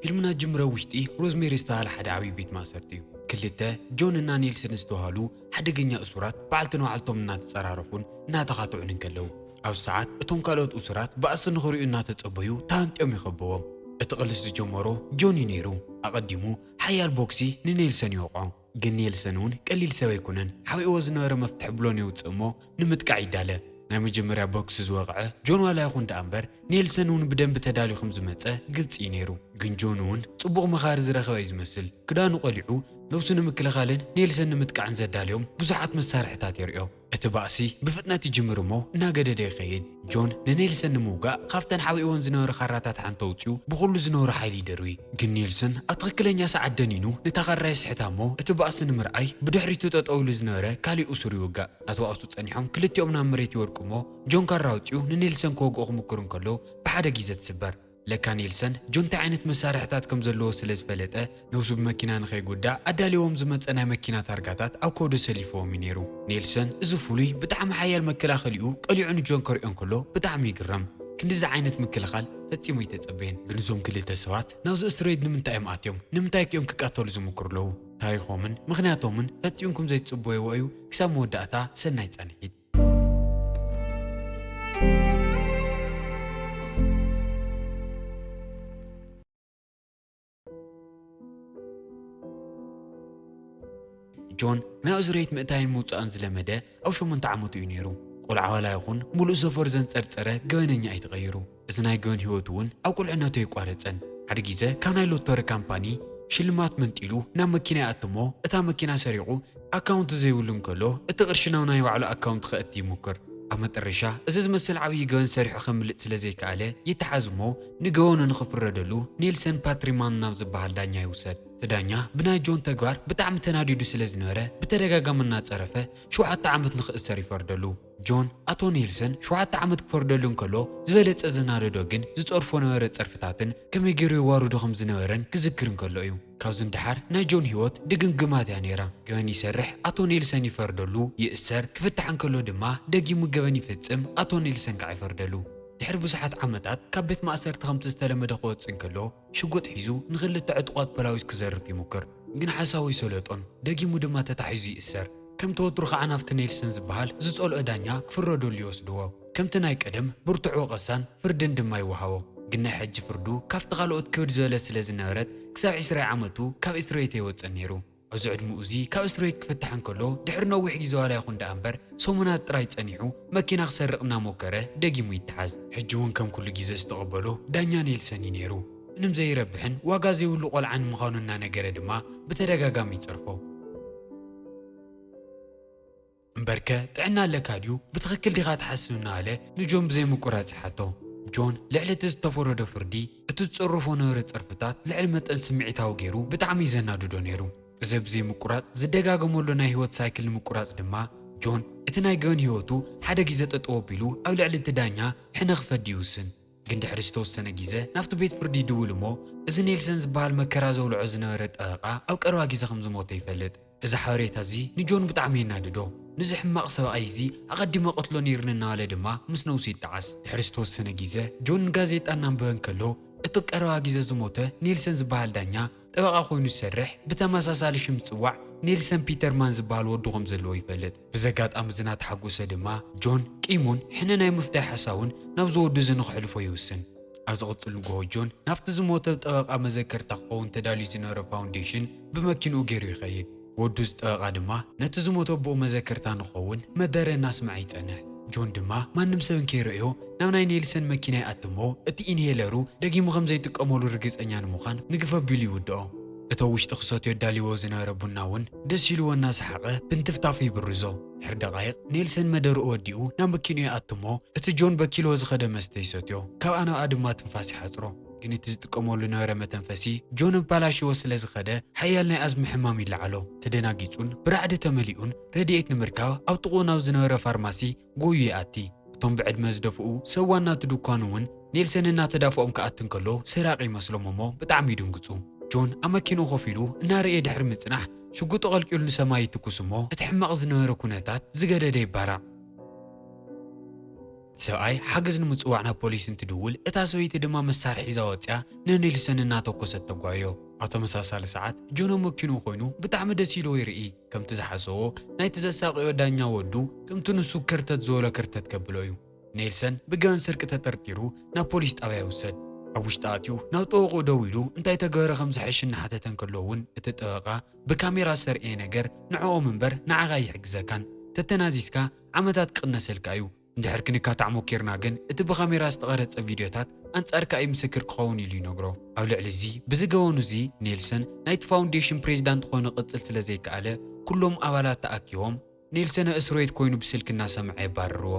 ፊልምና ጅምረ ውሽጢ ሮዝሜሪ ዝተባህለ ሓደ ዓብዪ ቤት ማእሰርቲ እዩ። ክልተ ጆን እና ኔልሰን ዝተባህሉ ሓደገኛ እሱራት በዓልቲ ንባዕልቶም እናተጸራረፉን እናተኻትዑን እንከለዉ፣ ኣብ ሰዓት እቶም ካልኦት እሱራት ባእሲ ንኽርእዩ እናተጸበዩ ተሃንጥዮም ይኸብዎም። እቲ ቅልስ ዝጀመሮ ጆን እዩ ነይሩ። ኣቐዲሙ ሓያል ቦክሲ ንኔልሰን ይወቕዖ። ግን ኔልሰን እውን ቀሊል ሰብ ኣይኮነን። ሓቢእዎ ዝነበረ መፍትሕ ብሎን የውፅእ እሞ ንምጥቃዕ ይዳለ። ናይ መጀመርያ ቦክስ ዝወቕዐ ጆን ዋላ ይኹን ደኣ እምበር፣ ኔልሰን እውን ብደንቢ ተዳልዩ ከም ዝመፀ ግልፂ እዩ ነይሩ። ግን ጆን እውን ፅቡቕ መኻሪ ዝረኸበ እዩ ዝመስል። ክዳኑ ቀሊዑ ነብሱ ንምክልኻልን ኔልሰን ንምጥቃዕን ዘዳልዮም ብዙሓት መሳርሕታት የርእዮ። እቲ ባእሲ ብፍጥነት ይጅምር እሞ እናገደደ ይኸይድ። ጆን ንኔልሰን ንምውጋእ ካብተን ሓቢእወን ዝነበረ ካራታት ሓንቲ ኣውፂኡ ብኹሉ ዝነበሮ ሓይሊ ይደርቢ። ግን ኔልሰን ኣብ ትኽክለኛ ሰዓት ደኒኑ ነታ ካራ የስሕታ እሞ እቲ ባእሲ ንምርኣይ ብድሕሪቱ ጠጠው ኢሉ ዝነበረ ካሊእ እሱር ይውጋእ። እናተባእሱ ጸኒሖም ክልቲኦም ናብ መሬት ይወድቁ እሞ ጆን ካራ ኣውፂኡ ንኔልሰን ክወግኦ ክምክር እንከሎ ብሓደ ግዜ ትስበር። ለካ ኔልሰን ጆን እንታይ ዓይነት መሳርሕታት ከም ዘለዎ ስለ ዝፈለጠ፣ ነብሱ ብመኪና ንኸይጉዳእ ኣዳልዎም ዝመጸ ናይ መኪና ታርጋታት ኣብ ከብዱ ሰሊፍዎም እዩ ነይሩ። ኔልሰን እዚ ፍሉይ ብጣዕሚ ሓያል መከላኸሊኡ ቀሊዑ ንጆን ከርእዮ እንከሎ ብጣዕሚ ይግረም። ክንድዚ ዓይነት ምክልኻል ፈጺሙ ኣይተጸበየን። ግን እዞም ክልተ ሰባት ናብዚ እስር ቤት ንምንታይ እዮም ኣትዮም? ንምንታይ ከ እዮም ክቃተሉ ዝምክሩ ኣለዉ? ታሪኾምን ምኽንያቶምን ፈጺምኩም ዘይትጽበይዎ እዩ። ክሳብ መወዳእታ ሰናይ ጻንሒት። ጆን ናብ እስር ቤት ምእታይን ምውጻእን ዝለመደ ኣብ ሸሞንተ ዓመቱ እዩ ነይሩ። ቆልዓ ዋላ ይኹን ሙሉእ ሰፈር ዘንጸርጸረ ገበነኛ እዩ ተቐይሩ። እዚ ናይ ገበን ህይወቱ እውን ኣብ ቁልዕነቱ ኣይቋረጸን። ሓደ ግዜ ካብ ናይ ሎተሪ ካምፓኒ ሽልማት መንጢሉ ናብ መኪና ይኣቱ እሞ እታ መኪና ሰሪቑ ኣካውንት ዘይብሉ እንከሎ፣ እቲ ቅርሺ ናብ ናይ ባዕሉ ኣካውንት ከእቲ ይሙክር። ኣብ መጠረሻ፣ እዚ ዝመስል ዓብዪ ገበን ሰሪሑ ከምልጥ ስለ ዘይከኣለ፣ ይተሓዝ እሞ ንገበኑ ንኽፍረደሉ ኔልሰን ፓትሪማን ናብ ዝበሃል ዳኛ ይውሰድ። እቲ ዳኛ ብናይ ጆን ተግባር ብጣዕሚ ተናዲዱ ስለ ዝነበረ፣ ብተደጋጋሚ እናጸረፈ ሸውዓተ ዓመት ንኽእሰር ይፈርደሉ። ጆን፣ ኣቶ ኔልሰን ሸውዓተ ዓመት ክፈርደሉ እንከሎ፣ ዝበለጸ ዘናደዶ ግን ዝጸርፎ ነበረ ጸርፍታትን ከመይ ገይሩ የዋርዶ ከም ዝነበረን ክዝክር እንከሎ እዩ። ካብዚ ንደሓር ናይ ጆን ህይወት ድግምግማት እያ ነይራ። ገበን ይሰርሕ፣ ኣቶ ኔልሰን ይፈርደሉ፣ ይእሰር፣ ክፍታሕ እንከሎ ድማ ደጊሙ ገበን ይፍጽም፣ ኣቶ ኔልሰን ከዓ ይፈርደሉ። ድሕሪ ብዙሓት ዓመታት ካብ ቤት ማእሰርቲ ከምቲ ዝተለመደ ክወጽእ እንከሎ፣ ሽጉጥ ሒዙ ንኽልተ ዕጡቓት ፖላዊስ ክዘርፍ ይሙክር። ግን ሓሳቡ ኣይሰለጦን፣ ደጊሙ ድማ ተታሒዙ ይእሰር። ከምቲ ወትሩ ከዓ ናብቲ ኔልሰን ዝበሃል ዝጸልኦ ዳኛ ክፍረደሉ ይወስድዎ። ከምቲ ናይ ቀደም ብርቱዕ ወቐሳን ፍርድን ድማ ይወሃቦ። ግን ናይ ሕጂ ፍርዱ ካብቲ ካልኦት ክብድ ዝበለት ስለ ዝነበረት፣ ክሳብ ዕስራ ዓመቱ ካብ እስር ቤት ኣይወጸን ነይሩ። ኣብዚ ዕድመኡ እዚ ካብ እስር ቤት ክፍታሕ እንከሎ፣ ድሕሪ ነዊሕ ግዜ ዋላ ይኹን ደኣ እምበር፣ ሰሙናት ጥራይ ጸኒሑ፣ መኪና ክሰርቕ እናሞከረ ደጊሙ ይተሓዝ። ሕጂ እውን ከም ኩሉ ግዜ ዝተቐበሎ ዳኛ ኔልሰን እዩ ነይሩ። ምንም ዘይረብሕን ዋጋ ዘይብሉ ቆልዓን ምዃኑ እናነገረ ድማ ብተደጋጋሚ ይጸርፎ። እምበርከ ጥዕና ኣለካ ድዩ? ብትኽክል ዲኻ ትሓስብ? እናበለ ንጆን ብዘይምቁራጽ ይሓቶ። ጆን ልዕሊ እቲ ዝተፈረዶ ፍርዲ፣ እቲ ዝጸረፎ ነበረ ጸርፍታት ልዕሊ መጠን ስምዒታዊ ገይሩ ብጣዕሚ እዩ ዘናድዶ ነይሩ። እዚ ብዘይምቁራጽ ዝደጋገመሉ ናይ ህይወት ሳይክል ንምቁራጽ ድማ፣ ጆን እቲ ናይ ገበን ህይወቱ ሓደ ግዜ ጠጠው ኣቢሉ ኣብ ልዕሊ እቲ ዳኛ ሕነ ክፈዲ ይውስን። ግን ድሕሪ ዝተወሰነ ግዜ ናብቲ ቤት ፍርዲ ይድውል እሞ፣ እዚ ኔልሰን ዝበሃል መከራ ዘውልዖ ዝነበረ ጠበቓ ኣብ ቀረባ ግዜ ከም ዝሞተ ይፈልጥ። እዚ ሓበሬታ እዚ ንጆን ብጣዕሚ የናድዶ። ነዚ ሕማቕ ሰብኣይ እዚ ኣቐዲመ ቀትሎ ነይርኒ እናበለ ድማ ምስ ነብሱ ይጠዓስ። ድሕሪ ዝተወሰነ ግዜ ጆን ንጋዜጣ እናንበበ እንከሎ፣ እቲ ቀረባ ግዜ ዝሞተ ኔልሰን ዝበሃል ዳኛ ጠበቓ ኮይኑ ዝሰርሕ ብተመሳሳሊ ሽም ዝጽዋዕ ኔልሰን ፒተርማን ዝበሃል ወዱ ከም ዘለዎ ይፈልጥ። ብዘጋጣሚ እዚ እናተሓጎሰ ድማ ጆን ቂሙን ሕነ ናይ ምፍዳይ ሓሳቡን ናብዚ ወዱ እዚ ንኽሕልፎ ይውስን። ኣብ ዝቕጽል ንግሆ ጆን ናብቲ ዝሞተ ጠበቓ መዘከርታ ክኸውን ተዳልዩ ዝነበረ ፋውንዴሽን ብመኪንኡ ገይሩ ይኸይድ። ወዱ እዚ ጠበቓ ድማ ነቲ ዝሞተ ኣቦኡ መዘከርታ ንኽኸውን መደረ እናስምዐ ይጸንሕ። ጆን ድማ ማንም ሰብ እንከይረእዮ ናብ ናይ ኔልሰን መኪና ይኣቲ እሞ፣ እቲ ኢንሄለሩ ደጊሙ ከም ዘይጥቀመሉ ርግጸኛ ንምዃን ንግፍ ኣቢሉ ይውድኦ። እቲ ኣብ ውሽጢ ክሰትዮ ኣዳልይዎ ዝነበረ ቡና እውን ደስ ኢልዎ እናሰሓቐ ብንትፍታፉ ይብርዞ። ድሕሪ ደቓይቕ ኔልሰን መደርኡ ወዲኡ ናብ መኪንኡ ይኣቲ እሞ፣ እቲ ጆን በኪልዎ ዝኸደ መስተ ይሰትዮ። ካብ ኣናብኣ ድማ ትንፋስ ይሓጽሮ። ግን እቲ ዝጥቀመሉ ነበረ መተንፈሲ ጆን ኣባላሽዎ ስለ ዝኸደ፣ ሓያል ናይ ኣዝሚ ሕማም ይለዓሎ። ተደናጊጹን ብራዕዲ ተመሊኡን ረድኤት ንምርካብ ኣብ ጥቕኡ ናብ ዝነበረ ፋርማሲ ጎዩ ይኣቲ። እቶም ብዕድመ ዝደፍኡ ሰብ ዋና እቲ ድኳን እውን ኔልሰን እናተዳፍኦም ክኣቲ እንከሎ ሰራቒ ይመስሎም እሞ ብጣዕሚ ይድንግጹ። ጆን ኣብ መኪንኡ ኮፍ ኢሉ እናረእየ ድሕሪ ምጽናሕ ሽጉጡ ቀልቂሉ ንሰማይ ይትኩስ እሞ እቲ ሕማቕ ዝነበረ ኩነታት ዝገደደ ይባራዕ። እቲ ሰብኣይ ሓገዝ ንምጽዋዕ ናብ ፖሊስ እንትድውል፣ እታ ሰበይቲ ድማ መሳርሒ ሒዛ ወጺኣ ንኔልሰን እናተኮሰት ተጓዮ። ኣብ ተመሳሳሊ ሰዓት ጆን ኣብ መኪንኡ ኮይኑ ብጣዕሚ ደስ ኢልዎ ይርኢ። ከምቲ ዝሓሰቦ፣ ናይቲ ዘሳቕዮ ዳኛ ወዱ ከምቲ ንሱ ከርተት ዝበሎ ከርተት ከብሎ እዩ። ኔልሰን ብገበን ስርቂ ተጠርጢሩ ናብ ፖሊስ ጣብያ ይውሰድ። ኣብ ውሽጢ ኣትዩ ናብ ጠበቕኡ ደው ኢሉ እንታይ ተገበረ ከም ዝሕሽ እናሓተተ እንከሎ እውን፣ እቲ ጠበቓ፣ "ብካሜራ ዝተርእየ ነገር ንዕኦም እምበር ንዓኻ ኣይሕግዘካን፣ ተተናዚዝካ ዓመታት ክቕነሰልካ እዩ። እንድሕር ክንካታዕ ሞኪርና ግን እቲ ብካሜራ ዝተቐረጸ ቪድዮታት ኣንጻርካ እዩ ምስክር ክኸውን" ኢሉ ይነግሮ። ኣብ ልዕሊ እዚ፣ ብዝገበኑ እዚ ኔልሰን ናይቲ ፋውንዴሽን ፕሬዚዳንት ኮይኑ ክቕጽል ስለ ዘይከኣለ፣ ኩሎም ኣባላት ተኣኪቦም ኔልሰን ኣብ እስር ቤት ኮይኑ ብስልኪ እናሰምዐ የባርርዎ።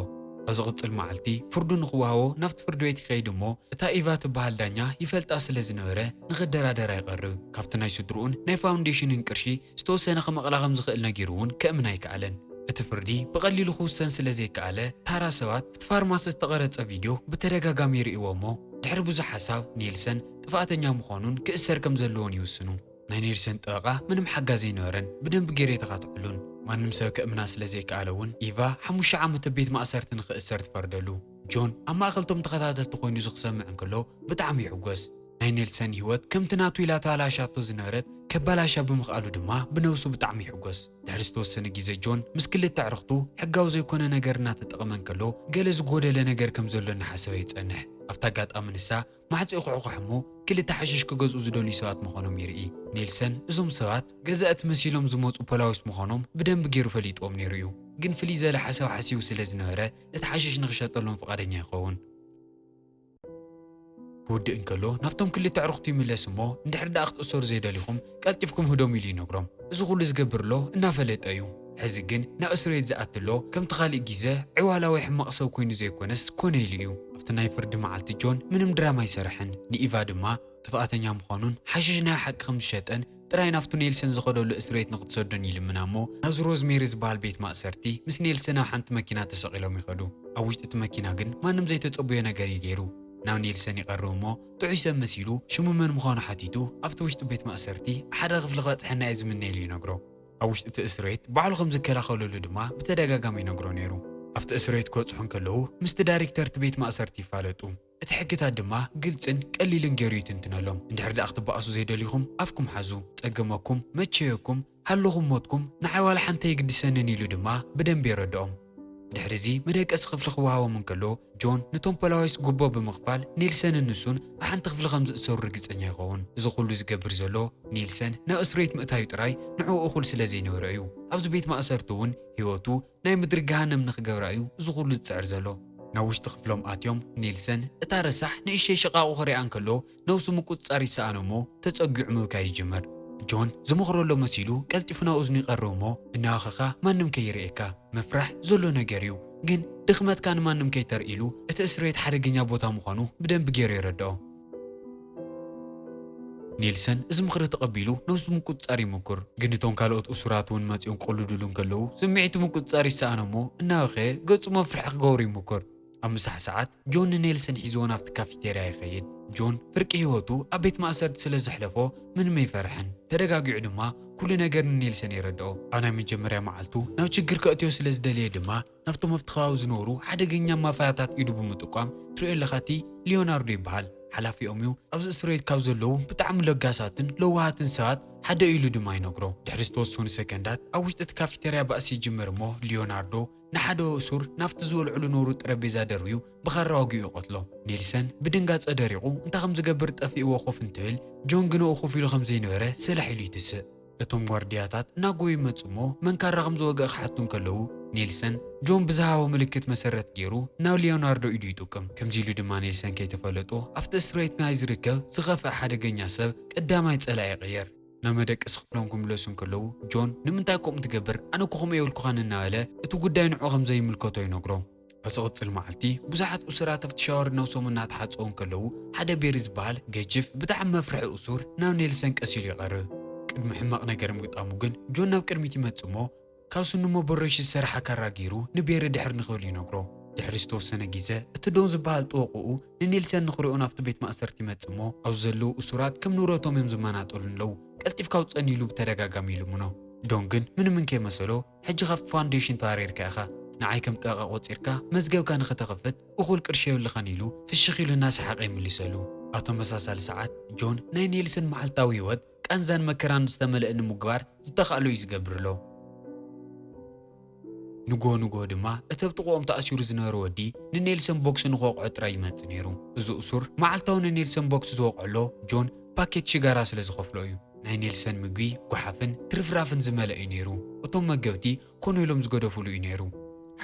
ኣብ ዝቕጽል መዓልቲ ፍርዱ ንኽወሃቦ ናብቲ ፍርዲ ቤት ይኸይድ እሞ፣ እታ ኢቫ ትበሃል ዳኛ ይፈልጣ ስለ ዝነበረ ንኽደራደራ ይቐርብ። ካብቲ ናይ ስድርኡን ናይ ፋውንዴሽንን ቅርሺ ዝተወሰነ ክመቕላ ከም ዝኽእል ነጊሩ እውን ከእምን ኣይከኣለን። እቲ ፍርዲ ብቐሊሉ ክውሰን ስለ ዘይከኣለ፣ ታራ ሰባት እቲ ፋርማሲ ዝተቐረጸ ቪድዮ ብተደጋጋሚ ይርእይዎ እሞ፣ ድሕሪ ብዙሕ ሓሳብ ኔልሰን ጥፍኣተኛ ምዃኑን ክእሰር ከም ዘለዎን ይውስኑ። ናይ ኔልሰን ጠበቓ ምንም ሓጋዚ ኣይነበረን፣ ብደንቢ ገይረ ኣይተኻትዐሉን። ማንም ሰብ ከእምና ስለ ዘይከኣለ እውን፣ ኢቫ ሓሙሽተ ዓመት ኣብ ቤት ማእሰርቲ ንኽእሰር ትፈርደሉ። ጆን ኣብ ማእከል እቶም ተኸታተልቲ ኮይኑ እዚ ክሰምዕ እንከሎ ብጣዕሚ ይሕጎስ። ናይ ኔልሰን ህይወት ከምቲ ናቱ ኢላ ተባላሻቶ ዝነበረት ከባላሻ ብምኽኣሉ ድማ ብነብሱ ብጣዕሚ ይሕጎስ። ድሕሪ ዝተወሰነ ግዜ ጆን ምስ ክልተ ኣዕሩኽቱ ሕጋዊ ዘይኮነ ነገር እናተጠቐመ እንከሎ፣ ገለ ዝጎደለ ነገር ከም ዘሎ እናሓሰበ ይጸንሕ። ኣብቲ ኣጋጣሚ ንሳ ማዕጾ ይኹሕኩሕ እሞ፣ ክልተ ሓሽሽ ክገዝኡ ዝደልዩ ሰባት ምዃኖም ይርኢ። ኔልሰን እዞም ሰባት ገዛእቲ መሲሎም ዝመጹ ፖላዊስ ምዃኖም ብደንቢ ገይሩ ፈሊጥዎም ነይሩ እዩ። ግን ፍልይ ዝበለ ሓሳብ ሓሲቡ ስለ ዝነበረ፣ እቲ ሓሽሽ ንኽሸጠሎም ፍቓደኛ ይኸውን። ክውድእ እንከሎ ናብቶም ክልተ ኣዕሩኽቱ ይምለስ እሞ፣ እንድሕር ደኣ ክትእሰሩ ዘይደሊኹም ቀልጢፍኩም ህደሙ ኢሉ ይነግሮም። እዚ ኩሉ ዝገብር ኣሎ እናፈለጠ እዩ። ሕዚ ግን ናብ እስር ቤት ዝኣቲ ኣሎ፣ ከምቲ ካልእ ግዜ ዕዋላ ወይ ሕማቕ ሰብ ኮይኑ ዘይኮነስ ኮነ ኢሉ እዩ። ኣብቲ ናይ ፍርዲ መዓልቲ ጆን ምንም ድራማ ኣይሰርሐን። ንኢቫ ድማ ጥፍኣተኛ ምዃኑን ሓሽሽ ናይ ሓቂ ከም ዝሸጠን ጥራይ ናብቲ ኔልሰን ዝኸደሉ እስር ቤት ንክትሰዶን ይልምና እሞ፣ ናብዚ ሮዝሜሪ ዝበሃል ቤት ማእሰርቲ ምስ ኔልሰን ኣብ ሓንቲ መኪና ተሰቒሎም ይኸዱ። ኣብ ውሽጢ እቲ መኪና ግን ማንም ዘይተጸበዮ ነገር እዩ ገይሩ። ናብ ኔልሰን ይቐርብ እሞ፣ ጥዑይ ሰብ መሲሉ ሽሙ መን ምዃኑ ሓቲቱ፣ ኣብቲ ውሽጢ ቤት ማእሰርቲ ሓደ ክፍሊ ክበጽሐና እየ ዝምነ ኢሉ ይነግሮ። ኣብ ውሽጢ እቲ እስር ቤት ባዕሉ ከም ዝከላኸለሉ ድማ ብተደጋጋሚ ይነግሮ ነይሩ። ኣብቲ እስር ቤት ክበጽሑ እንከለዉ፣ ምስቲ ዳይሬክተር እቲ ቤት ማእሰርቲ ይፋለጡ። እቲ ሕግታት ድማ ግልጽን ቀሊልን ገይሩ ይትንትነሎም። እንድሕር ደኣ ክትበኣሱ ዘይደሊኹም ኣፍኩም ሓዙ። ጸገመኩም፣ መቸየኩም፣ ሃለኹም ሞትኩም፣ ንዓይ ዋላ ሓንቲ ኣይግድሰንን ኢሉ ድማ ብደንቢ የረድኦም። ድሕሪ እዚ መደቀሲ ክፍሊ ክወሃቦም እንከሎ፣ ጆን ነቶም ፖላዊስ ጉቦ ብምኽፋል ኔልሰንን ንሱን ኣብ ሓንቲ ክፍሊ ከም ዝእሰሩ ርግጸኛ ይኸውን። እዚ ኩሉ ዝገብር ዘሎ ኔልሰን ናብ እስር ቤት ምእታዩ ጥራይ ንዕኡ እኹል ስለ ዘይነበሮ እዩ። ኣብዚ ቤት ማእሰርቲ እውን ህይወቱ ናይ ምድሪ ገሃነም ንኽገብራ እዩ እዚ ኩሉ ዝጽዕር ዘሎ። ናብ ውሽጢ ክፍሎም ኣትዮም ኔልሰን እታ ረሳሕ ንእሽተይ ሽቓቑ ክሪኣ እንከሎ ነብሱ ምቁጽጻር ይሰኣኖ እሞ ተጸጊዑ ምብካይ ይጅምር። ጆን ዝመኽሮ ኣሎ መሲሉ ቀልጢፉ ናብ እዝኑ ይቐርብ እሞ፣ "እናበኸኻ ማንም ከይርእየካ፣ ምፍራሕ ዘሎ ነገር እዩ፣ ግን ድኽመትካ ንማንም ከይተርኢ" ኢሉ እቲ እስር ቤት ሓደገኛ ቦታ ምዃኑ ብደንቢ ገይሩ የረድኦ። ኔልሰን እዚ ምኽሪ ተቐቢሉ ነብሱ ምቁጽጻር ይምኩር። ግን እቶም ካልኦት እሱራት እውን መጺኦም ክቕልዱሉ እንከለዉ፣ ስምዒቱ ምቁጽጻር ይሰኣኖ እሞ እናበኸየ ገጹ መፍርሒ ክገብሩ ይምኩር። ኣብ ምሳሕ ሰዓት ጆን ንኔልሰን ሒዝዎ ናብቲ ካፊቴርያ ይኸይድ። ጆን ፍርቂ ህይወቱ ኣብ ቤት ማእሰርቲ ስለ ዘሕለፎ ምንም ኣይፈርሕን። ተደጋጊዑ ድማ ኩሉ ነገር ንኔልሰን የረድኦ። ኣብ ናይ መጀመርያ መዓልቱ ናብ ችግር ከእትዮ ስለ ዝደለየ ድማ ናብቶም ኣብቲ ከባቢ ዝነብሩ ሓደገኛ ማፍያታት ኢዱ ብምጥቋም፣ "ትሪኦ ኣለኻ፣ እቲ ሊዮናርዶ ይበሃል፣ ሓላፊኦም እዩ፣ ኣብዚ እስር ቤት ካብ ዘለዉ ብጣዕሚ ለጋሳትን ለዋሃትን ሰባት ሓደ እዩ" ኢሉ ድማ ይነግሮ። ድሕሪ ዝተወሰኑ ሰከንዳት ኣብ ውሽጢ እቲ ካፊቴርያ ባእሲ ይጅምር እሞ፣ ሊዮናርዶ ንሓደ እሱር ናብቲ ዝበልዕሉ ነብሩ ጠረጴዛ ደርብዩ ብኻራ ወጊኡ ይቐትሎ። ኔልሰን ብድንጋጸ ደሪቑ እንታይ ከም ዝገብር ጠፊእዎ ኮፍ እንትብል፣ ጆን ግን ኣብኡ ኮፍ ኢሉ ከም ዘይነበረ ሰላሕ ኢሉ ይትስእ። እቶም ጓርድያታት እናጎዩ ይመጹ እሞ፣ መን ካራ ከም ዝወግአ ክሓቱ እንከለዉ፣ ኔልሰን ጆን ብዝሃቦ ምልክት መሰረት ገይሩ ናብ ሊዮናርዶ ኢዱ ይጥቅም። ከምዚ ኢሉ ድማ ኔልሰን ከይተፈለጦ ኣብቲ እስር ቤት ናይ ዝርከብ ዝኸፍአ ሓደገኛ ሰብ ቀዳማይ ጸላኢ ይቕየር። ናብ መደቀሲ ክፍሎም ክምለሱ እንከለዉ፣ ጆን "ንምንታይ ከምኡ ትገብር? ኣነ እኮ ከምኡ የብልኩኻን" እናበለ እቲ ጉዳይ ንዕኡ ከም ዘይምልከቶ ይነግሮ። ኣብ ዝቕጽል መዓልቲ ብዙሓት እሱራት ኣብቲ ሻወር ነብሶም እናተሓጸቡ እንከለዉ፣ ሓደ ቤሪ ዝበሃል ገጅፍ ብጣዕሚ መፍርሒ እሱር ናብ ኔልሰን ቀስ ኢሉ ይቐርብ። ቅድሚ ሕማቕ ነገር ምግጣሙ ግን ጆን ናብ ቅድሚት ይመጽእ እሞ፣ ካብ ስኑ መቦረሺ ዝሰርሓ ካራ ገይሩ ንቤሪ ድሕር ንኽብል ይነግሮ። ድሕሪ ዝተወሰነ ግዜ፣ እቲ ዶን ዝበሃል ጠበቕኡ ንኔልሰን ንኽሪኦ ናብቲ ቤት ማእሰርቲ ይመጽእ እሞ፣ ኣብዚ ዘለዉ እሱራት ከም ንብረቶም እዮም ዝመናጠሉ ኣለዉ። "ቀልጢፍካ ውጸኒ" ኢሉ ብተደጋጋሚ ይልምኖ። ዶን ግን ምንም እንከይመሰሎ፣ "ሕጂ ካብቲ ፋውንዴሽን ተባሪርካ ኢኻ፣ ንዓይ ከም ጠበቓ ቆጺርካ መዝገብካ ንኸተኸፍት እኹል ቅርሺ የብልኻን" ኢሉ ፍሽኽ ኢሉ እናሰሓቐ ይምልሰሉ። ኣብ ተመሳሳሊ ሰዓት ጆን ናይ ኔልሰን መዓልታዊ ህይወት ቃንዛን መከራን ዝተመልአ ንምግባር ዝተኻእሎ እዩ ዝገብር ኣሎ። ንግሆ ንግሆ ድማ እቲ ኣብ ጥቕኦም ተኣሲሩ ዝነበረ ወዲ ንኔልሰን ቦክሲ ንክወቕዖ ጥራይ ይመጽእ ነይሩ። እዚ እሱር መዓልታዊ ንኔልሰን ቦክሲ ዝወቕዖ ኣሎ ጆን ፓኬት ሽጋራ ስለ ዝኸፍሎ እዩ። ናይ ኔልሰን ምግቢ ጓሓፍን ትርፍራፍን ዝመልአ እዩ ነይሩ። እቶም መገብቲ ኮነ ኢሎም ዝገደፉሉ እዩ ነይሩ።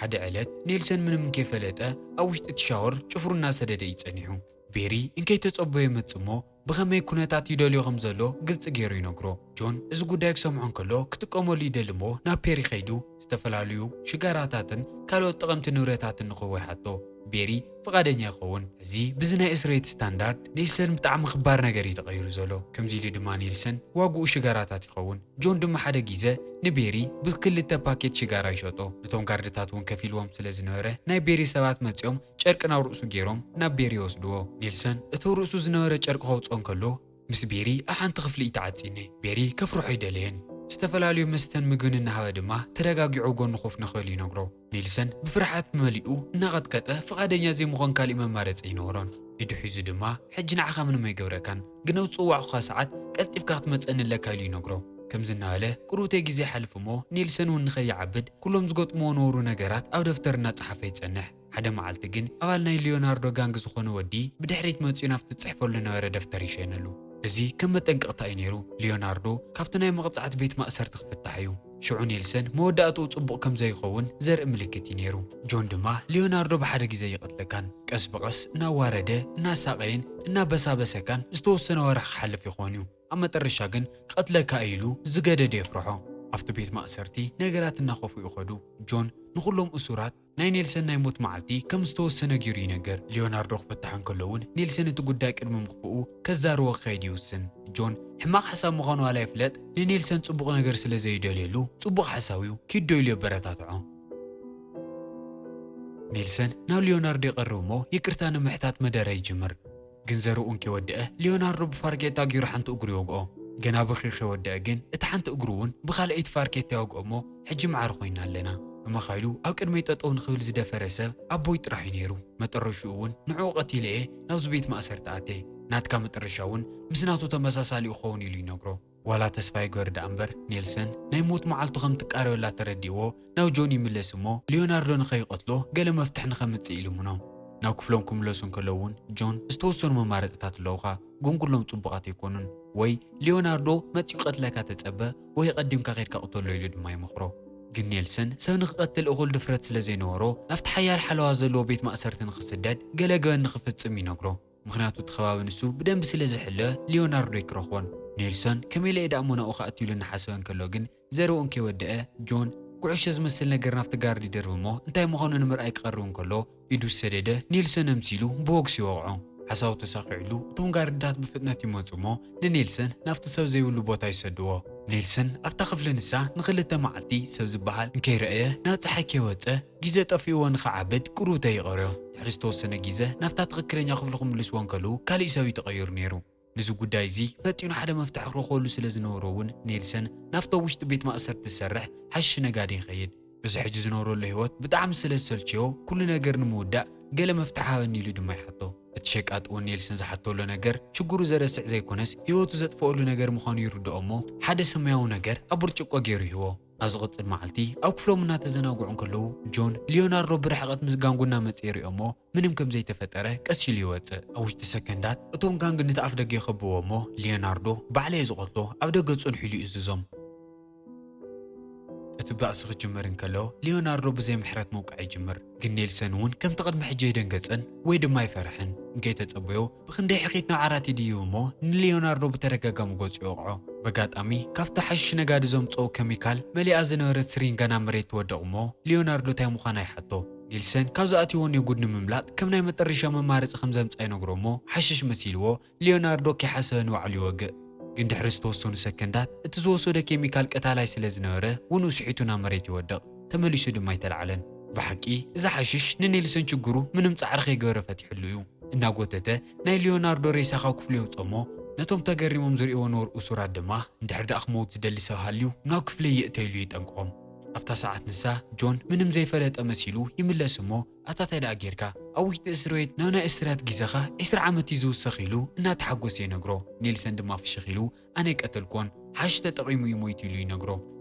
ሓደ ዕለት ኔልሰን ምንም እንከይፈለጠ ኣብ ውሽጢ እቲ ሻወር ጭፍሩ እናሰደደ እዩ ጸኒሑ። ቤሪ እንከይተጸበዮ ይመጽእ እሞ ብኸመይ ኩነታት ይደልዮ ከም ዘሎ ግልጺ ገይሩ ይነግሮ። ጆን እዚ ጉዳይ ክሰምዖ እንከሎ ክጥቀመሉ ይደሊ እሞ ናብ ፔሪ ከይዱ ዝተፈላለዩ ሽጋራታትን ካልኦት ጠቐምቲ ንብረታትን ንክህቦ ይሓቶ። ቤሪ ፍቓደኛ ይኸውን። እዚ ብዚ ናይ እስሬት ስታንዳርድ ኔልሰን ብጣዕሚ ክባር ነገር እዩ ተቐይሩ ዘሎ። ከምዚ ኢሉ ድማ ኔልሰን ዋግኡ ሽጋራታት ይኸውን። ጆን ድማ ሓደ ግዜ ንቤሪ ብክልተ ፓኬት ሽጋራ ይሸጦ። ነቶም ጋርድታት እውን ከፊልዎም ስለ ዝነበረ ናይ ቤሪ ሰባት መጺኦም ጨርቂ ናብ ርእሱ ገይሮም ናብ ቤሪ ይወስድዎ። ኔልሰን እቲ ርእሱ ዝነበረ ጨርቂ ከውፅኦ እንከሎ ምስ ቤሪ ኣብ ሓንቲ ክፍሊ እዩ ተዓፂነ። ቤሪ ከፍርሖ ኣይደለየን። ዝተፈላለዩ መስተን ምግብን እናሃበ ድማ ተረጋጊዑ ጎኑ ኮፍ ንኽብል ይነግሮ። ኔልሰን ብፍርሓት መሊኡ እናቐጥቀጠ ፍቓደኛ ዘይምዃን ካሊእ መማረፂ ኣይነበሮን። ኢዱ ሒዙ ድማ ሕጂ ንዓኻ ምንም ኣይገብረካን፣ ግን ኣብ ዝፅዋዕኹኻ ሰዓት ቀልጢፍካ ክትመፀኒ ኣለካ ኢሉ ይነግሮ። ከምዚ እናበለ ቅሩተይ ግዜ ይሓልፍ እሞ ኔልሰን እውን ንኸይዓብድ ኩሎም ዝገጥምዎ ነውሩ ነገራት ኣብ ደፍተር እናፀሓፈ ይፀንሕ። ሓደ መዓልቲ ግን ኣባል ናይ ሊዮናርዶ ጋንግ ዝኾነ ወዲ ብድሕሪት መፂኡ ናብቲ ዝፅሕፈሉ ዝነበረ ደፍተር ይሸነሉ። እዚ ከም መጠንቀቕታ እዩ ነይሩ። ሊዮናርዶ ካብቲ ናይ መቕጻዕቲ ቤት ማእሰርቲ ክፍታሕ እዩ። ሽዑ ኔልሰን መወዳእትኡ ጽቡቕ ከም ዘይኸውን ዘርኢ ምልክት እዩ ነይሩ። ጆን ድማ ሊዮናርዶ ብሓደ ግዜ ይቐትለካን ቀስ ብቐስ እናዋረደ እናሳቐየን እናበሳበሰካን ዝተወሰነ ወርሒ ክሓልፍ ይኸውን እዩ። ኣብ መጠረሻ ግን ክቐትለካ እዩ ኢሉ ዝገደደ የፍርሖ። ኣብቲ ቤት ማእሰርቲ ነገራት እናኸፍኡ ይኸዱ። ጆን ንኹሎም እሱራት ናይ ኔልሰን ናይ ሞት መዓልቲ ከም ዝተወሰነ ገይሩ ይነግር። ሊዮናርዶ ክፍታሕ እንከሎ እውን ኔልሰን እቲ ጉዳይ ቅድሚ ምኽፍኡ ከዛርቦ ክኸይድ ይውስን። ጆን ሕማቕ ሓሳብ ምዃኑ ዋላ ይፍለጥ፣ ንኔልሰን ጽቡቕ ነገር ስለ ዘይደልየሉ ጽቡቕ ሓሳብ እዩ፣ ኪዶ ኢሉ የበረታትዖ። ኔልሰን ናብ ሊዮናርዶ ይቐርብ እሞ ይቅርታ ንምሕታት መደረ ይጅምር። ግን ዘርኡ እንከይወደአ ሊዮናርዶ ብፋርኬታ ገይሩ ሓንቲ እግሩ ይወግኦ። ገና ብኺ ከይወደአ ግን እቲ ሓንቲ እግሩ እውን ብኻልኣይቲ ፋርኬታ ይወግኦ እሞ ሕጂ ማዕረ ኮይና ኣለና። ብመኻይሉ ኣብ ቅድመይ ጠጠው ንኽብል ዝደፈረ ሰብ ኣቦይ ጥራሕ እዩ ነይሩ። መጠረሽኡ እውን ንዕኡ ቀቲለ እየ ናብዚ ቤት ማእሰርቲ ኣትየ። ናትካ መጠረሻ እውን ምስ ናቱ ተመሳሳሊ ክኸውን ኢሉ ይነግሮ። ዋላ ተስፋ ይግበር ደኣ እምበር ኔልሰን ናይ ሞት መዓልቱ ከም ትቃረበላ ተረዲእዎ ናብ ጆን ይምለስ እሞ ሊዮናርዶ ንኸይቐትሎ ገለ መፍትሒ ንኸምጽእ ይልምኖ። ናብ ክፍሎም ክምለሱ እንከለዉ እውን ጆን ዝተወሰኑ መማረፅታት ኣለውኻ፣ ግን ኩሎም ጽቡቓት ኣይኮኑን። ወይ ሊዮናርዶ መጺኡ ቀትለካ ተጸበ ወይ ቀዲምካ ኸድካ ቅተሎ ኢሉ ድማ ይመኽሮ። ግን ኔልሰን ሰብ ንክቐትል እኹል ድፍረት ስለ ዘይነበሮ ናብቲ ሓያል ሓለዋ ዘለዎ ቤት ማእሰርቲ ንኽስደድ ገለ ገበን ንኽፍጽም ይነግሮ። ምኽንያቱ እቲ ከባቢ ንሱ ብደንቢ ስለ ዝሕለ ሊዮናርዶ ኣይክረኽቦን። ኔልሰን ከመይ ኢለ እየ ደኣ እሞ ናብኡ ክኣቱ ኢሉ እናሓሰበ እንከሎ ግን ዘርኡ እንከይወደአ ጆን ኩዕሾ ዝመስል ነገር ናብቲ ጋርድ ይደርብ እሞ እንታይ ምዃኑ ንምርኣይ ክቐርብ እንከሎ ኢዱ ዝሰደደ ኔልሰን ኣምሲሉ ብቦክስ ይወቕዖ። ሓሳቡ ተሳኺዕሉ እቶም ጋርድታት ብፍጥነት ይመጹ እሞ ንኔልሰን ናብቲ ሰብ ዘይብሉ ቦታ ይሰድዎ። ኔልሰን ኣብታ ክፍሊ ንሳ ንኽልተ መዓልቲ ሰብ ዝበሃል እንከይረኣየ ናብ ጸሓይ ከይወጸ ግዜ ጠፊእዎ ንኽዓብድ ቅሩተ ይቐርዮ። ድሕሪ ዝተወሰነ ግዜ ናብታ ትኽክለኛ ክፍሊ ክምልስዎ እንከለዉ ካሊእ ሰብ እዩ ተቐይሩ ነይሩ። ነዚ ጉዳይ እዚ ፈጢኑ ሓደ መፍትሒ ክረኽበሉ ስለ ዝነበሮ እውን ኔልሰን ናብቲ ኣብ ውሽጢ ቤት ማእሰርቲ ዝሰርሕ ሓሽሽ ነጋዲ ይኸይድ። እዚ ሕጂ ዝነብረሉ ህይወት ብጣዕሚ ስለ ዝሰልችዮ ኩሉ ነገር ንምውዳእ ገለ መፍትሒ ሃበኒ ኢሉ ድማ ይሓቶ። እቲ ሸቃጥ እውን ኔልሰን ዝሓተሎ ነገር ሽግሩ ዘረስዕ ዘይኮነስ ህይወቱ ዘጥፍኣሉ ነገር ምዃኑ ይርድኦ እሞ ሓደ ሰማያዊ ነገር ኣብ ብርጭቆ ገይሩ ይህቦ። ኣብ ዝቕጽል መዓልቲ ኣብ ክፍሎም እናተዘናግዑ እንከለዉ ጆን ሊዮናርዶ ብርሕቐት ምስ ጋንጉ እናመጸ ይሪኦ እሞ ምንም ከም ዘይተፈጠረ ቀስ ኢሉ ይወጽእ። ኣብ ውሽጢ ሰከንዳት እቶም ጋንግ ነቲ ኣፍ ደገ ይኸብዎ እሞ ሊዮናርዶ ባዕለይ ዝቐትሎ ኣብ ደገ ጽንሑ ኢሉ ይእዝዞም። እቲ ባእሲ ክጅምር እንከሎ ሊዮናርዶ ብዘይ ምሕረት ምውቃዕ ይጅምር። ግን ኔልሰን እውን ከምቲ ቅድሚ ሕጂ ኣይደንገጸን ወይ ድማ ኣይፈርሐን። እንከይተጸበዮ ብኽንደይ ሕኺት ናብ ዓራት ይድይብ እሞ ንሊዮናርዶ ብተደጋጋሚ ገጹ ይወቕዖ። በጋጣሚ ካብቲ ሓሽሽ ነጋዲ ዘምጽኦ ኬሚካል መሊኣ ዝነበረት ስሪንጋ ናብ መሬት ትወድቕ እሞ ሊዮናርዶ እንታይ ምዃና ይሓቶ። ኔልሰን ካብዚ ኣትይዎ እኒኦ ጉድ ንምምላጥ ከም ናይ መጠረሻ መማረጺ ከም ዘምጽኣ ይነግሮ እሞ ሓሽሽ መሲልዎ ሊዮናርዶ ከይሓሰበ ንባዕሉ ይወግእ። ግን ድሕሪ ዝተወሰኑ ሰከንዳት እቲ ዝወሰዶ ኬሚካል ቀታላይ ስለ ዝነበረ ውንኡ ስሒቱ ናብ መሬት ይወድቕ። ተመሊሱ ድማ ኣይተላዕለን። ብሓቂ እዚ ሓሽሽ ንኔልሰን ችግሩ ምንም ጻዕሪ ከይገበረ ፈቲሕሉ እዩ። እናጎተተ ናይ ሊዮናርዶ ሬሳ ካብ ክፍሉ የውጽኦ እሞ ነቶም ተገሪሞም ዝርእይዎ ነበሩ እሱራት ድማ እንድሕር ደኣ ክመውት ዝደሊ ሰብ ሃልዩ ናብ ክፍለይ ይእተ ኢሉ ይጠንቅቖም። ኣብታ ሰዓት ንሳ ጆን ምንም ዘይፈለጠ መሲሉ ይምለስ እሞ፣ ኣታ ታይ ደኣ ጌርካ? ኣብ ውሽጢ እስር ቤት ናብ ናይ እስራት ግዜኻ ዕስራ ዓመት እዩ ዝውሰኽ፣ ኢሉ እናተሓጎሰ ይነግሮ። ኔልሰን ድማ ፍሽኽ ኢሉ፣ ኣነ ኣይቀተልኩዎን፣ ሓሽሽ ተጠቒሙ እዩ ሞይቱ፣ ኢሉ ይነግሮ።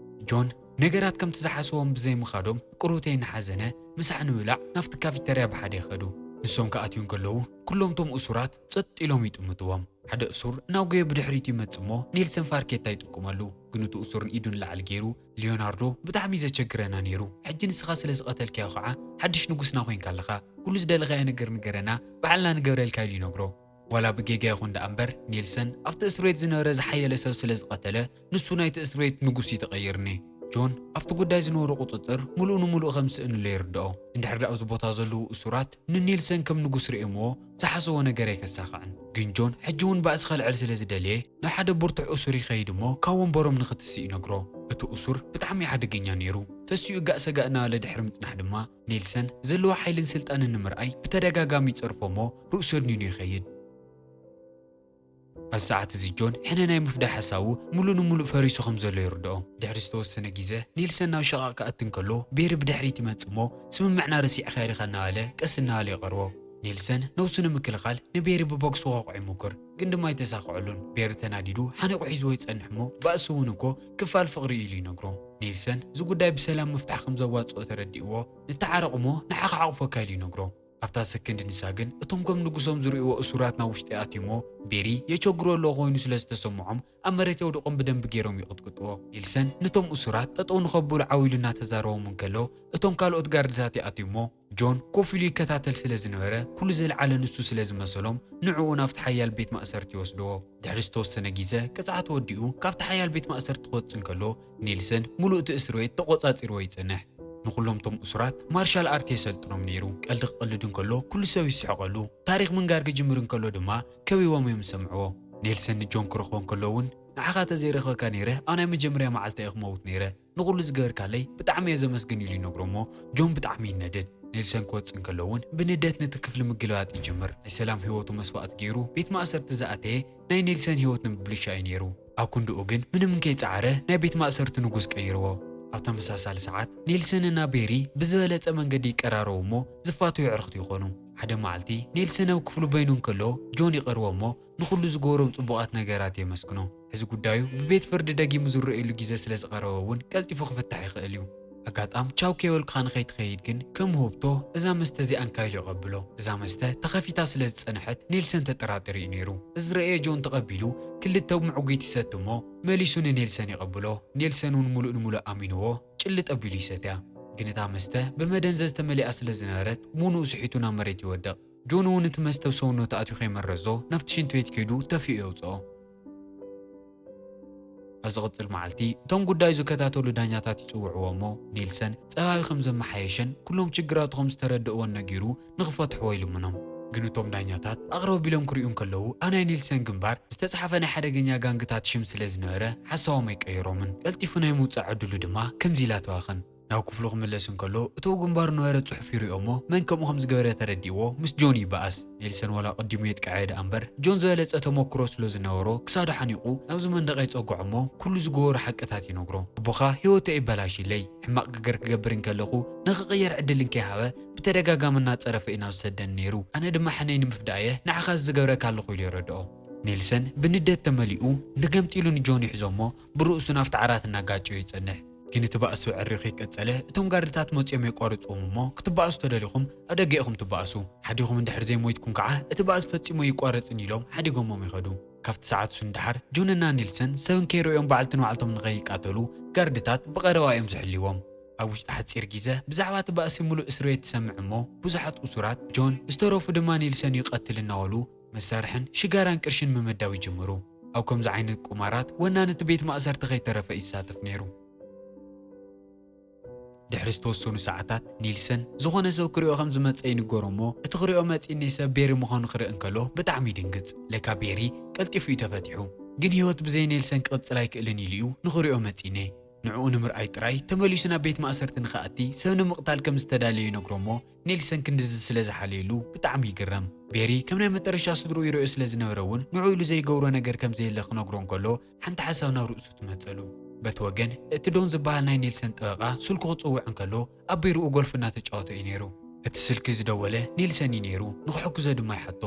ጆን ነገራት ከምቲ ዝሓሰቦም ብዘይምኻዶም፣ ቅሩተይ እናሓዘነ ምሳሕ ንምብላዕ ናብቲ ካፊተርያ ብሓደ ይኸዱ። ንሶም ክኣትዩ እንከለዉ፣ ኩሎም እቶም እሱራት ጸጥ ኢሎም ይጥምትዎም። ሓደ እሱር እናጎየ ብድሕሪት ይመጽእ እሞ፣ ኔልሰን ፋርኬታ ይጥቁመሉ። ግን እቲ እሱር ንኢዱ ንላዕሊ ገይሩ፣ ሊዮናርዶ፣ ብጣዕሚ እዩ ዘቸግረና ነይሩ። ሕጂ ንስኻ ስለ ዝቐተልካዮ ኸዓ፣ ሓድሽ ንጉስና ኮይንካ ኣለኻ። ኩሉ ዝደለኻዮ ነገር ንገረና፣ ባዕልና ንገብረልካ፣ ኢሉ ይነግሮ። ዋላ ብጌጋ ይኹን ደኣ እምበር፣ ኔልሰን ኣብቲ እስር ቤት ዝነበረ ዝሓየለ ሰብ ስለ ዝቐተለ፣ ንሱ ናይቲ እስር ቤት ንጉስ እዩ ተቐይርኒ። ጆን ኣብቲ ጉዳይ ዝነበሮ ቁጽጽር ምሉእ ንምሉእ ከም ዝስእንሉ ይርድኦ። እንድሕር ደኣ ኣብዚ ቦታ ዘለዉ እሱራት ንኔልሰን ከም ንጉስ ርእዮምዎ፣ ዝሓሰቦ ነገር ኣይከሳኽዕን። ግን ጆን ሕጂ እውን ባእሲ ከልዕል ስለ ዝደለየ፣ ናብ ሓደ ብርቱዕ እሱር ይኸይድ እሞ፣ ካብ ወንበሮም ንኽትስእ ይነግሮ። እቲ እሱር ብጣዕሚ ሓደገኛ ነይሩ። ተሲኡ ጋእ ሰጋእ እናበለ ድሕሪ ምጽናሕ ድማ፣ ኔልሰን ዘለዎ ሓይልን ስልጣንን ንምርኣይ ብተደጋጋሚ ይጸርፎ እሞ፣ ርእሱ ኣድኒኑ ይኸይድ። ኣብዚ ሰዓት እዚ ጆን ሕነ ናይ ምፍዳይ ሓሳቡ ምሉእ ንምሉእ ፈሪሱ ከም ዘሎ ይርድኦ። ድሕሪ ዝተወሰነ ግዜ ኔልሰን ናብ ሸቓቕ ክኣቲ እንከሎ ቤሪ ብድሕሪት ይመጽእ እሞ፣ ስምምዕና ረሲዕካዮ ዲኻ እናበለ ቀስ እናበለ ይቐርቦ። ኔልሰን ነብሱ ንምክልኻል ንቤሪ ብቦክስ ክወቕዖ ይሙክር፣ ግን ድማ ኣይተሳኽዐሉን። ቤሪ ተናዲዱ ሓኒቑ ሒዝዎ ይጸንሕ እሞ፣ ባእሲ እውን እኮ ክፋል ፍቕሪ እዩ ኢሉ ይነግሮ። ኔልሰን እዚ ጉዳይ ብሰላም ምፍታሕ ከም ዘዋጽኦ ተረዲእዎ፣ ንተዓረቕ እሞ ንዓኻ ክዓቑፈካ ኢሉ ይነግሮ። ኣብታ ሰከንድ ንሳ ግን እቶም ከም ንጉሶም ዝርእይዎ እሱራት ናብ ውሽጢ ኣትዩሞ ቤሪ የቸግሮ ኣሎ ኮይኑ ስለ ዝተሰምዖም ኣብ መሬት የውድቖም ብደንቢ ገይሮም ይቕጥቅጥዎ። ኔልሰን ነቶም እሱራት ጠጠው ንኸብሉ ዓው ኢሉ እናተዛረቦም እንከሎ እቶም ካልኦት ጋርድታት ይኣትዩሞ ጆን ኮፍ ኢሉ ይከታተል ስለ ዝነበረ ኩሉ ዝለዓለ ንሱ ስለ ዝመሰሎም ንዕኡ ናብቲ ሓያል ቤት ማእሰርቲ ይወስድዎ። ድሕሪ ዝተወሰነ ግዜ ቅጽዓት ወዲኡ ካብቲ ሓያል ቤት ማእሰርቲ ክወጽእ እንከሎ ኔልሰን ሙሉእ እቲ እስር ቤት ተቖጻጺርዎ ይጸንሕ። ንኹሎም እቶም እሱራት ማርሻል ኣርት የሰልጥኖም ነይሩ። ቀልዲ ክቐልድ እንከሎ ኩሉ ሰብ ይስሕቐሉ። ታሪኽ ምንጋር ክጅምር እንከሎ ድማ ከቢቦም እዮም ዝሰምዕዎ። ኔልሰን ንጆን ክረኽቦ እንከሎ እውን ንዓኻ ተዘይረኸብካ ነይረ ኣብ ናይ መጀመርያ መዓልታ እየ ክመውት ነይረ። ንኹሉ ዝገበርካለይ ብጣዕሚ እየ ዘመስግን ኢሉ ይነግሮ እሞ ጆን ብጣዕሚ ይነድድ። ኔልሰን ክወጽእ እንከሎ እውን ብንደት ነቲ ክፍሊ ምግልባጥ ይጅምር። ናይ ሰላም ህይወቱ መስዋእቲ ገይሩ ቤት ማእሰርቲ ዝኣተየ ናይ ኔልሰን ህይወት ንምብልሻው እዩ ነይሩ። ኣብ ክንድኡ ግን ምንም እንከይጸዓረ ናይ ቤት ማእሰርቲ ንጉስ ቀይርዎ። ኣብ ተመሳሳሊ ሰዓት ኔልሰን እና ቤሪ ብዝበለጸ መንገዲ ይቀራረቡ እሞ ዝፋተዩ ኣዕርኽቲ ይኾኑ። ሓደ መዓልቲ ኔልሰን ኣብ ክፍሉ በይኑ እንከሎ ጆን ይቐርቦ እሞ ንኹሉ ዝገበሮም ጽቡቓት ነገራት የመስግኖ። ሕዚ ጉዳዩ ብቤት ፍርዲ ደጊሙ ዝረኣየሉ ግዜ ስለ ዝቐረበ እውን ቀልጢፉ ክፍታሕ ይኽእል እዩ። ኣጋጣም ቻው ከይበልኩኻ ንኸይትኸይድ ግን ከም ውህብቶ እዛ መስተ እዚኣ እንካ ኢሉ የቐብሎ። እዛ መስተ ተኸፊታ ስለ ዝጸንሐት ኔልሰን ተጠራጢሩ እዩ ነይሩ። እዚ ዝረኣየ ጆን ተቐቢሉ ክልተ ምዕጒት ይሰቲ እሞ መሊሱ ንኔልሰን የቐብሎ። ኔልሰን እውን ሙሉእ ንሙሉእ ኣሚንዎ ጭልጥ ኣቢሉ ይሰትያ። ግን እታ መስተ ብመደንዘዝ ተመሊኣ ስለ ዝነበረት ሙኑኡ ስሒቱ ናብ መሬት ይወድቕ። ጆን እውን እቲ መስተ ኣብ ሰውነቱ ኣትዩ ከይመረዞ ናብቲ ሽንቲ ቤት ከይዱ ተፊኡ የውፅኦ። ኣብ ዝቕፅል መዓልቲ እቶም ጉዳዩ ዝከታተሉ ዳኛታት ይፅውዕዎ እሞ ኔልሰን ፀባዩ ከም ዘመሓየሸን ኩሎም ችግራቱ ከም ዝተረድእዎን ነጊሩ ንክፈትሕዎ ይልምኖም። ግን እቶም ዳኛታት ኣቕረብ ቢሎም ክሪኡ እንከለዉ ኣብ ናይ ኔልሰን ግንባር ዝተፅሓፈ ናይ ሓደገኛ ጋንግታት ሽም ስለ ዝነበረ ሓሳቦም ኣይቀየሮምን። ቀልጢፉ ናይ ምውፃእ ዕድሉ ድማ ከምዚ ኢላ ተባኽን። ናብ ክፍሉ ክምለስ እንከሎ እቱ ኣብ ግንባሩ ነበረ ጽሑፍ ይሪኦ እሞ መን ከምኡ ከም ዝገበረ ተረዲእዎ ምስ ጆን ይበኣስ። ኔልሰን ዋላ ቅዲሙ የጥቅዐ ደኣ እምበር ጆን ዝበለጸ ተመክሮ ስለ ዝነበሮ ክሳዱ ሓኒቑ ናብዚ መንደቕ ይጸግዖ እሞ ኩሉ ዝገበሮ ሓቅታት ይነግሮ። ኣቦኻ ህይወተይ ይበላሽለይ፣ ሕማቕ ነገር ክገብር እንከለኹ ንኽቕየር ዕድል እንከይሃበ ብተደጋጋሚ እናጸረፈ እዩ ናብ ዝሰደኒ ነይሩ። ኣነ ድማ ሕነይ ንምፍዳእየ ንዓኻ እዚ ዝገብረካ ኣለኹ ኢሉ የረድኦ። ኔልሰን ብንደት ተመሊኡ ንገምጢሉ ንጆን ይሕዞ እሞ ብርእሱ ናብቲ ዓራት እናጋጨዮ ይጸንሕ። ግን እቲ ባእሲ ብዕሪ ከይቀጸለ እቶም ጋርድታት መጺኦም የቋርጽዎም እሞ ክትበኣሱ ተደሊኹም ኣብ ደገ ኢኹም ትበኣሱ። ሓዲኹም እንድሕር ዘይሞይትኩም ከዓ እቲ ባእሲ ፈጺሙ ኣይቋረጽን ኢሎም ሓዲጎሞም ይኸዱ። ካብቲ ሰዓት እሱ ንደሓር ጆንና ኔልሰን ሰብ እንከይረእዮም ባዕልቲ ንባዕልቶም ንኸይቃተሉ ጋርድታት ብቐረባ እዮም ዝሕልዎም። ኣብ ውሽጢ ሓጺር ግዜ ብዛዕባ እቲ ባእሲ ምሉእ እስር ቤት ትሰምዕ እሞ ብዙሓት እሱራት ጆን ዝተረፉ ድማ ኔልሰን እዩ ቀትል እናበሉ መሳርሕን ሽጋራን ቅርሽን ምምዳብ ይጅምሩ። ኣብ ከምዚ ዓይነት ቁማራት ወናኒ እቲ ቤት ማእሰርቲ ከይተረፈ ይሳተፍ ነይሩ። ድሕሪ ዝተወሰኑ ሰዓታት ኒልሰን ዝኾነ ሰብ ክሪኦ ከም ዝመጸ ይንገሮ እሞ እቲ ክሪኦ መጺእኒ ሰብ ቤሪ ምዃኑ ክርኢ እንከሎ ብጣዕሚ ይድንግጽ። ለካ ቤሪ ቀልጢፉ እዩ ተፈቲሑ። ግን ህይወት ብዘይ ኔልሰን ክቕጽል ኣይክእልን ኢሉ እዩ ንኽሪኦ መጺእኒ። ንዕኡ ንምርኣይ ጥራይ ተመሊሱ ናብ ቤት ማእሰርቲ ንኽኣቲ ሰብ ንምቕታል ከም ዝተዳለየ ይነግሮ እሞ ኔልሰን ክንድዚ ስለ ዝሓለየሉ ብጣዕሚ ይግረም። ቤሪ ከም ናይ መጠረሻ ስድርኡ ይርእዮ ስለ ዝነበረ እውን ንዕኡ ኢሉ ዘይገብሮ ነገር ከም ዘየለ ክነግሮ እንከሎ ሓንቲ ሓሳብ ናብ ርእሱ ትመጸሉ። በቲ ወገን እቲ ዶን ዝበሃል ናይ ኔልሰን ጠበቓ ስልኩ ክጽውዕ እንከሎ ኣብ ቢሮኡ ጎልፍ እናተጫወተ እዩ ነይሩ። እቲ ስልኪ ዝደወለ ኔልሰን እዩ ነይሩ፣ ንኽሕግዞ ድማ ይሓቶ።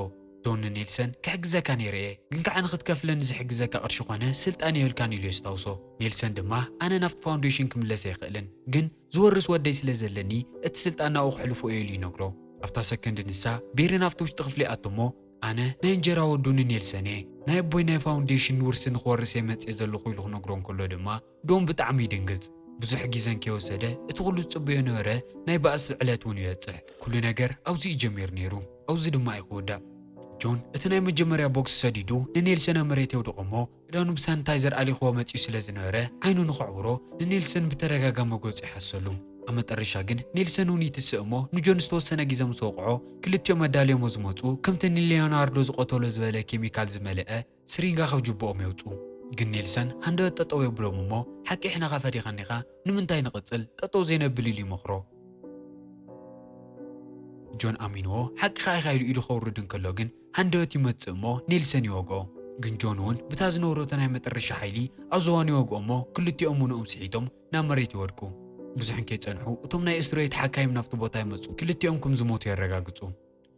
ዶን ንኔልሰን ክሕግዘካ ነይረ እየ፣ ግን ከዓ ንኽትከፍለኒ ዝሕግዘካ ቅርሺ ኾነ ስልጣን የብልካን ኢሉ የስታውሶ። ኔልሰን ድማ ኣነ ናብቲ ፋውንዴሽን ክምለስ ኣይኽእልን፣ ግን ዝወርስ ወደይ ስለ ዘለኒ እቲ ስልጣን ናብኡ ክሕልፎ እየ ኢሉ ይነግሮ። ኣብታ ሰከንድ ንሳ ቤሪ ናብቲ ውሽጢ ክፍሊ ኣትሞ ኣነ ናይ እንጀራ ወዱ ንኔልሰን እየ፣ ናይ ኣቦይ ናይ ፋውንዴሽን ውርሲ ንክወርስ እየ መፅየ ዘለኹ ኢሉ ክነግሮ እንከሎ ድማ ዶን ብጣዕሚ ይድንግፅ። ብዙሕ ግዘን ከይወሰደ እቲ ኩሉ ዝፅበዮ ነበረ ናይ ባእሲ ዕለት እውን ይበፅሕ። ኩሉ ነገር ኣብዚ እዩ ጀሚሩ ነይሩ፣ ኣብዚ ድማ እዩ ክውዳእ። ጆን እቲ ናይ መጀመርያ ቦክስ ሰዲዱ ንኔልሰን ኣብ መሬት የውድቖ እሞ ክዳኑ ብሳኒታይዘር ኣሊኽዎ መፂኡ ስለ ዝነበረ ዓይኑ ንኸዕውሮ ንኔልሰን ብተደጋጋሚ ገፁ ይሓሰሉ። ኣብ መጠረሻ ግን ኔልሰን እውን ይትስእ እሞ ንጆን ዝተወሰነ ግዜ ምስ ወቕዖ ክልቲኦም ኣዳልዮሞ ዝመፁ ከምቲ ንሊዮናርዶ ዝቐተሎ ዝበለ ኬሚካል ዝመልአ ስሪንጋ ካብ ጅብኦም የውፁ። ግን ኔልሰን ሃንደበት ጠጠው የብሎም እሞ ሓቂ ሕነኻ ፈዲኻኒኻ ንምንታይ ንቕፅል ጠጠው ዘይነብል ኢሉ ይመኽሮ። ጆን ኣሚንዎ ሓቅኻ ኢኻ ኢሉ ኢዱ ከውርድ እንከሎ ግን ሃንደበት ይመጽእ እሞ ኔልሰን ይወግኦ። ግን ጆን እውን ብታ ዝነበረቶ ናይ መጠረሻ ሓይሊ ኣብ ዝባኑ ይወግኦ እሞ ክልቲኦም ምንኦም ስሒቶም ናብ መሬት ይወድቁ። ብዙሕን ከይጸንሑ እቶም ናይ እስር ቤት ሓካይም ናብቲ ቦታ ይመጹ ክልቲኦም ከም ዝሞቱ የረጋግጹ።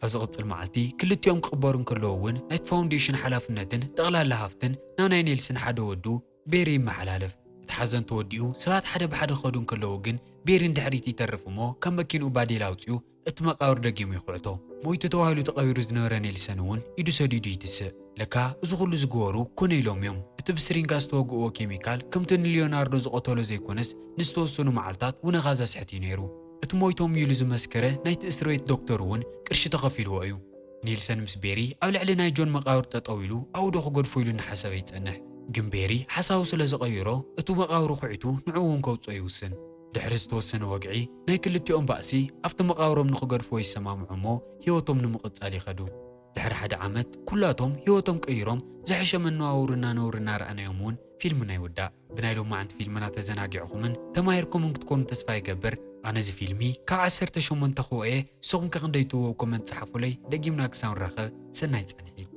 ኣብ ዝቕጽል መዓልቲ ክልቲኦም ክቕበሩ እንከለዉ እውን ናይቲ ፋውንዴሽን ሓላፍነትን ጠቕላላ ሃፍትን ናብ ናይ ኔልሰን ሓደ ወዱ ቤሪ ይመሓላለፍ። እቲ ሓዘን ተወዲኡ ሰባት ሓደ ብሓደ ክኸዱ እንከለዉ ግን ቤሪ ንድሕሪት ይተርፍ እሞ ካብ መኪንኡ ባዴላ ኣውጺኡ እቲ መቓብር ደጊሙ ይኹዕቶ። ሞይቱ ተባሂሉ ተቐቢሩ ዝነበረ ኔልሰን እውን ኢዱ ሰዲዱ ይትስእ። ለካ እዚ ኩሉ ዝገበሩ ኮነ ኢሎም እዮም። እቲ ብስሪንጋ ዝተወግእዎ ኬሚካል ከምቲ ንሊዮናርዶ ዝቐተሎ ዘይኮነስ ንዝተወሰኑ መዓልታት ውነኻ ዘስሕት እዩ ነይሩ። እቲ ሞይቶም ኢሉ ዝመስከረ ናይቲ እስር ቤት ዶክተር እውን ቅርሺ ተኸፊልዎ እዩ። ኔልሰን ምስ ቤሪ ኣብ ልዕሊ ናይ ጆን መቓብር ጠጠው ኢሉ ኣብኡ ዶ ክገድፎ ኢሉ እናሓሰበ ይጸንሕ። ግን ቤሪ ሓሳቡ ስለ ዝቐይሮ እቱ መቓብሩ ኩዒቱ ንዕኡ እውን ከውፅኦ ይውስን። ድሕሪ ዝተወሰነ ወግዒ ናይ ክልቲኦም ባእሲ ኣብቲ መቓብሮም ንኽገድፍዎ ይሰማምዑ እሞ ህይወቶም ንምቕጻል ይኸዱ። ድሕሪ ሓደ ዓመት ኩላቶም ህይወቶም ቀይሮም ዝሐሸ መነባብሮ እናነበሩ እናረኣናዮም እውን ፊልምና ይውዳእ። ብናይ ሎማዓንቲ ፊልምና ተዘናጊዕኹምን ተማሂርኩምን ክትኮኑ ተስፋ ይገብር። ኣነ እዚ ፊልሚ ካብ ዓሰርተ ሸሞንተ ክህቦ እየ። ንስኹም ከ ክንደይ ትህቦ ኮመንት ጸሓፉለይ። ደጊምና ክሳብ ንራኸብ ሰናይ ጻንሒት።